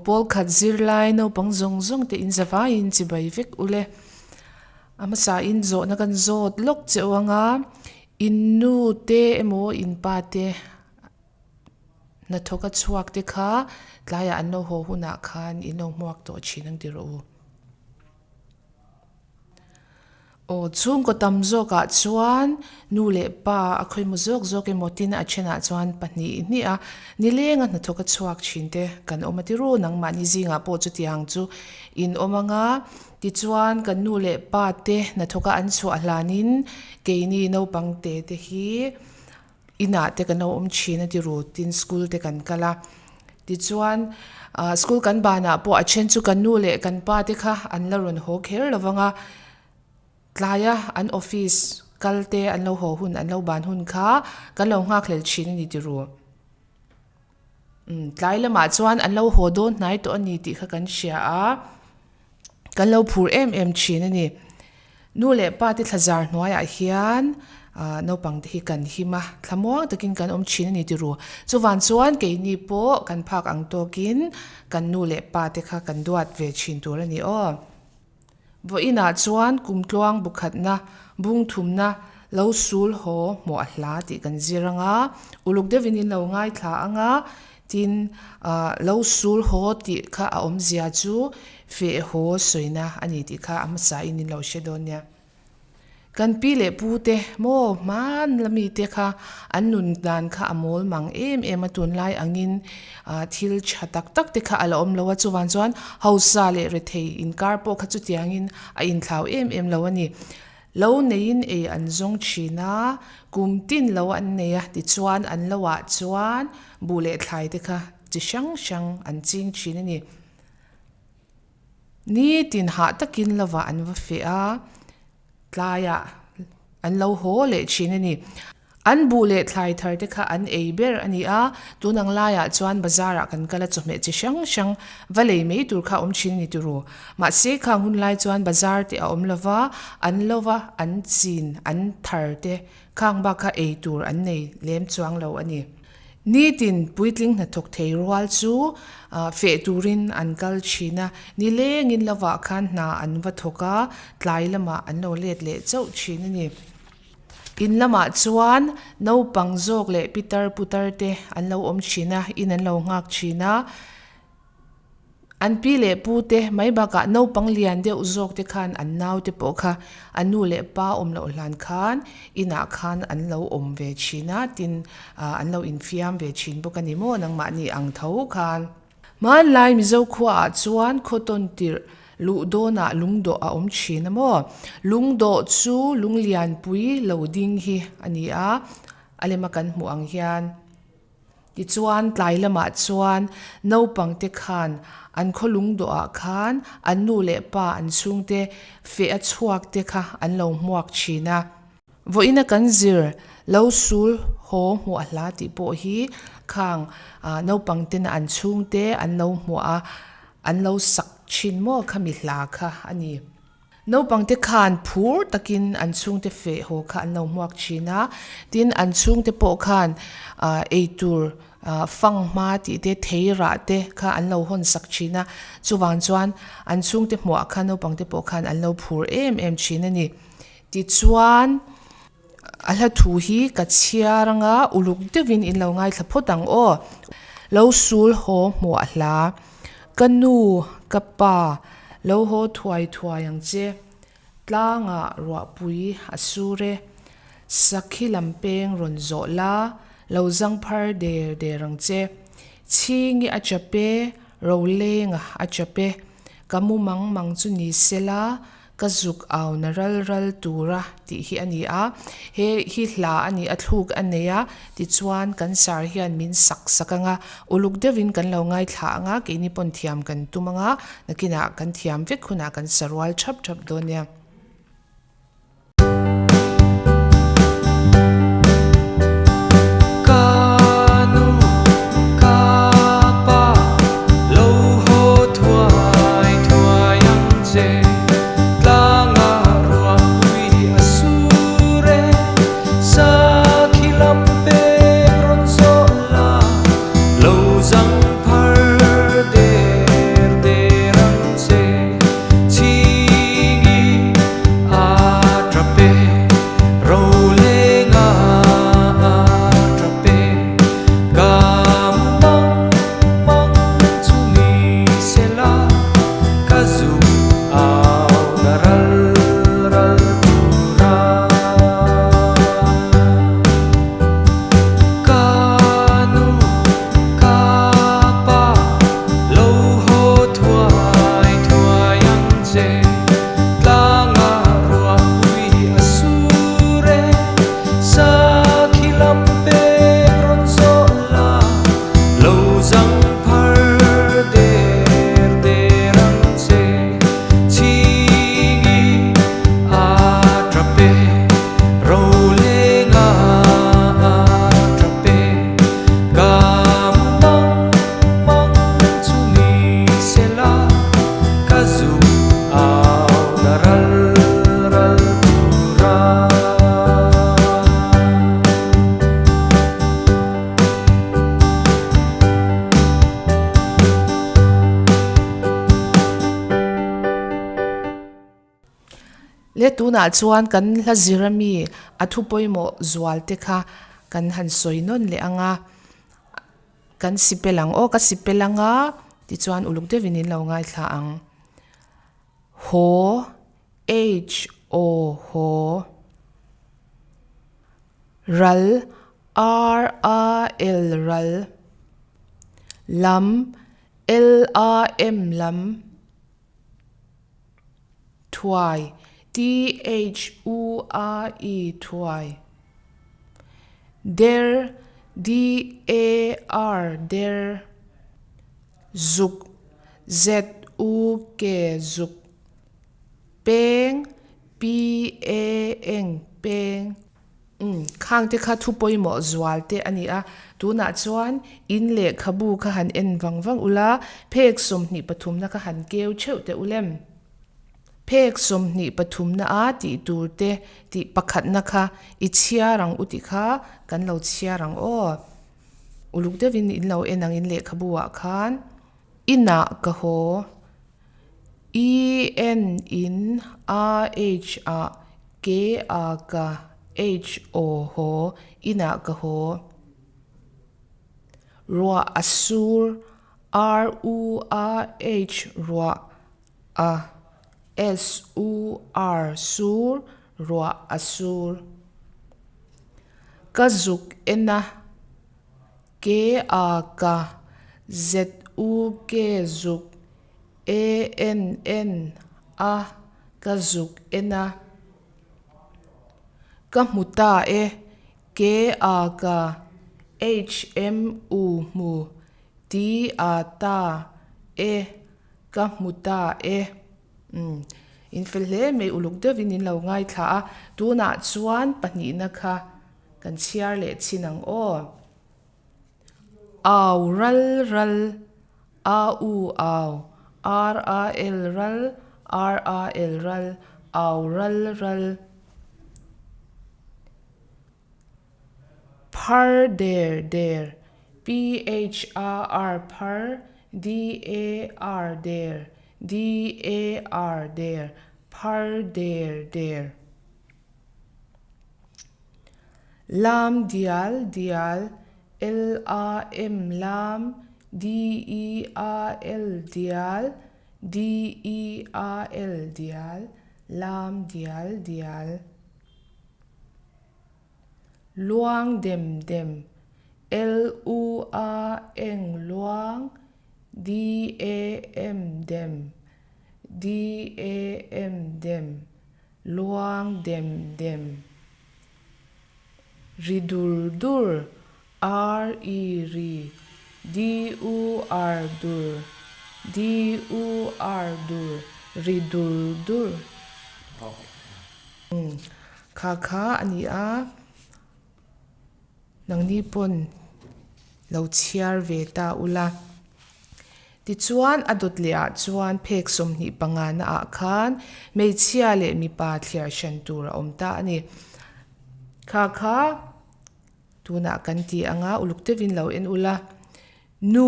pawl khat zirlai naupang zawng zawng te in zavaiin chibai vek ule. A hmasa in zawhna kan zawt lawk che u anga in nu te emaw in pa te hnathawk a chhuak te kha tlaiah an lo haw hunah khan in lo hmuak tawh thin ang ti rawh u. Aw, chhungkaw tam zawkah chuan nu leh pa a khawimaw zawk zawk emaw tin a thenah chuan pahnih hnih a nileng a hnathawk a chhuak thin te kan awm a ti ru. Nangmahni zingah pawh chutiang chu in awm ang a, tichuan kan nu leh pa te hnathawka an chhuah hlanin keini naupang te te hi Inah te kan lo awm thin a ti ru, tin school te kan kal a. Tichuan ah school kan banah pawh a then chu kan nu leh kan pa te kha an la rawn haw kher lo vang a, tlaia an office kal te an lo haw hun an lo ban hun kha kan lo nghak hlel thin a ni ti ru. Umm tlai lamah chuan an lo haw dawn hnai tawh a ni tih kha kan hria a. Kan lo phur em em thin a ni. Nu leh pa te thlazar hnuaiah hian ah naupang te hi kan him a, thlamuang takin kan awm thin a ni ti ru. Chuvan chuan keini pawh kan phak ang tawkin kan nu leh pa te kha kan duat ve thin tur a ni aw. Vawiinah chuan kumtluang bukhatna, bungthumna, lo sul haw hmuah hla tih kan zir ang a, uluk deuhin in lo ngaithla ang a, Tin, lo sul haw tih kha a awmzia chu feh haw sawina a ni tih kha a hmasain in lo hre dawn nia. Kan pi leh pu te maw hman la mite kha an nun dan kha a mawl mang em em a, tunlai angin thil tha tak tak te kha a la awm lo a, chuvang chuan hausa leh rethei inkar pawh kha chutiangin a inthlau em em lo a ni. Lo neiin ei an zawng thin a, kum tin lo an nei a, tichuan an lo ah chuan buh leh thlai te kha chi hrang hrang an ching thin a ni. Nitin hah takin lovah an va feh a, tlaiah an lo haw leh thin a ni. An buh leh thlai thar te kha an ei ber a ni a, tun ang laiah chuan bazar ah kan kal a chawhmeh chi hrang hrang va lei mai tur kha a awm thin a ni turu. Mahse khang hun lai chuan bazar te a awm lo va, an lo va, an chin, an thar te khang bak kha ei tur an nei lem chuang lo a ni. Nitin puitling hnathawk thei rual chu feh turin an kal thin a, nilengin lovah khan hna an va thawk a, tlai lamah an lo let leh chauh thin a ni. In lamah chuan naupang zawk leh pitar putar te an lo awm thin a, in an lo nghak thin a. An pi leh pu te mai bakah naupang lian deuh zawk te khan an nau te pawh kha an nu leh pa awm loh hlan khan inah khan an lo awm ve thin a, tin an lo infiam ve thin bawk a ni maw nangmahni ang tho khan. Hmanlai Mizo khuaah chuan khawtawn tirh luh dawnah lungdawh a awm thin a maw? Lungdawh chu lunglianpui lo ding hi a ni a, a lema kan hmuh ang hian. Tichuan tlai lamah chuan naupangte khan an khaw lungdawhah khan an nu leh pa an chhungte feh a chhuak te kha an lo hmuak thin a. Vawiina kan zir lo sul haw hmuh a hla tih pawh hi khang naupang tena an chhungte an lo hmuah a, an lo sak thin maw khami hla kha a ni. Naupang te khan phur takin an chhungte feh haw kha an lo hmuak thin a, tin an chhungte pawh khan eitur fanghma tih te thei rah te kha an lo hawn sak thin a, chuvang chuan an chhungte hmuah khan naupang te pawh khan an lo phur em em thin a ni. Tichuan, a hla thu hi ka chhiar anga uluk deuhin in lo ngaithla phawt ang aw. Lo sul haw hmuah hla, Ka nu, ka pa, lo haw thuai thuai ang che. Tlangah ruahpui a sur e. Sakhi lam peng rawn zawh la, lo zang phar der der ang che. Chhingi a chap e, Rolenga a chap e. Ka mu mang mang chu ni sela, Ka zuk au na ral ral tura tih hi a ni a, he hi hla a ni a thluk a nei a, tichuan kan sar hian min sak sak ang a, uluk deuhin kan lo ngaithla ang a, keini pawn thiam kan tum ang a, nakinah kan thiam vek hunah kan sa rual thap thap dawn nia. Ka nu, ka pa, lo haw thuai thuai ang che. Tlangah ruahpui a sur e, sakhi lam pek rawn zawh la, lo zang phar der. Le tunah chuan kan hla zir ami a thu pawimawh zual te kha kan han sawi nawn leh ang a, kan si pel ang aw ka si pel ang a tichuan uluk deuhin in lo ngaithla ang. Haw, H O haw. Ral, R A L ral. Lam, L A M lam. Thuai, T-H-U-A-I, thuai. Der, D-E-R, der. Zuk, Z-U-K, zuk. Peng, P-E-N, peng. Umm, khang te kha thu pawimawh zual te a ni a, tunah chuan in lehkhabu kha han en vang vang ula, phek 23na kha han keu theuh teh ulem. Phek 23na a tih tur te tih pakhatna kha i chhiar ang u tih kha kan lo chhiar ang aw. Uluk deuhin in lo en ang in lehkhabu ah khan inah ka haw. E N in A H ah K A ka H O haw inah ka haw. Ruah a sur R U A H ruah a S U R sur ruah a sur. Ka zuk en a K A ka Z U K zuk A N N a ka zuk en a. Ka hmu ta e K A ka H M U hmu T A ta e ka hmu ta e. Umm in fel hle mai uluk deuhin in lo ngaithla a tunah chuan pahnihna kha Kan chhiar leh chin ang aw. Au ral ral, a u au, r a l ral, r a l ral, au ral ral. Phar der der, p h a r phar, d e r der, d e r der, phar der der. Lam dial dial, L-A-M lam, D-E-A-L dial, D-E-A-L dial, lam dial dial. Luang dem dem, L-U-A-Eng luang, D-E-M dem, D-E-M dem. Luang dem dem. Ri dur dur, R E ri, D U R dur, D U R dur, ri dur dur. Kha kha a ni a, Nangni pawn lo chhiar ve ta ula. Tichuan a dawt leh ah chuan phek 25 na ah khan hmeichhia leh mipa thliar hran tur a awm ta a ni. Kha kha tunah kan ti anga uluk deuhin lo en ula. Nu,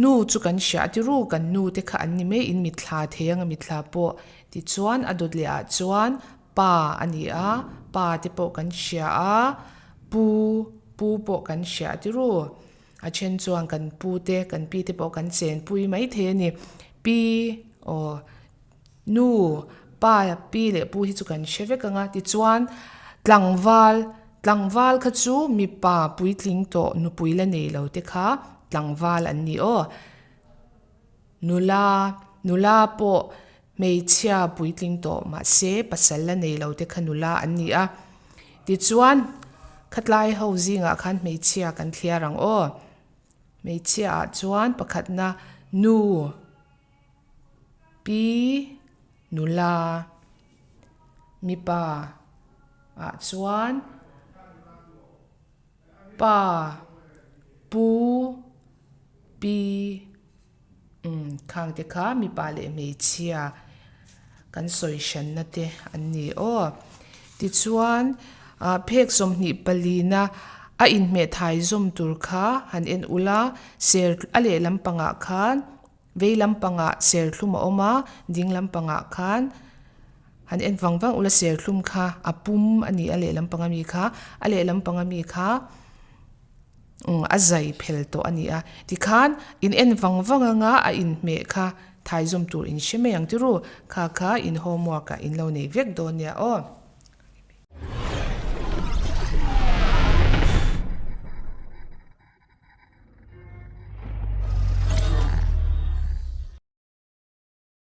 nu chu kan hria a ti ru, kan nu te kha an ni mai in mitthla thei anga mitthla pawh. Tichuan a dawt leh ah chuan pa a ni a, pa te pawh kan hria a, pu, pu pawh kan hria a ti ru. A then chuan kan pu te, kan pi te pawh kan chenpui mai thei a ni. Pi, aw. Nu, pa, pi leh pu hi chu kan hre vek ang a, tichuan tlangval, tlangval kha chu mipa puitling tawh nupui la nei lo te kha tlangval an ni aw. Nula, nula pawh hmeichhia puitling tawh mahse pasal la nei lo te kha nula an ni a. Tichuan khatlai ho zingah khan hmeichhia kan thliar ang aw. Hmeichhia ah chuan pakhatna nu. Pi nula mipa ah chuan pa pu pi umm khang te kha mipa leh hmeichhia kan sawi hranna te an ni aw tichuan ah phek 24 na a inhmeh thai zawm tur kha han en ula ser a lehlam pangah khan. Vei lampangah serthlum a awm a, ding lampangah khan Han en vang vang ula serthlum kha a pum a ni a lehlam panga mi kha a lehlam panga mi kha umm a zai phel tawh a ni a tikhan in en vang vang anga a inhmeh kha thaizawm tur in hre mai ang ti ru kha kha in homework ah in lo nei vek dawn nia aw.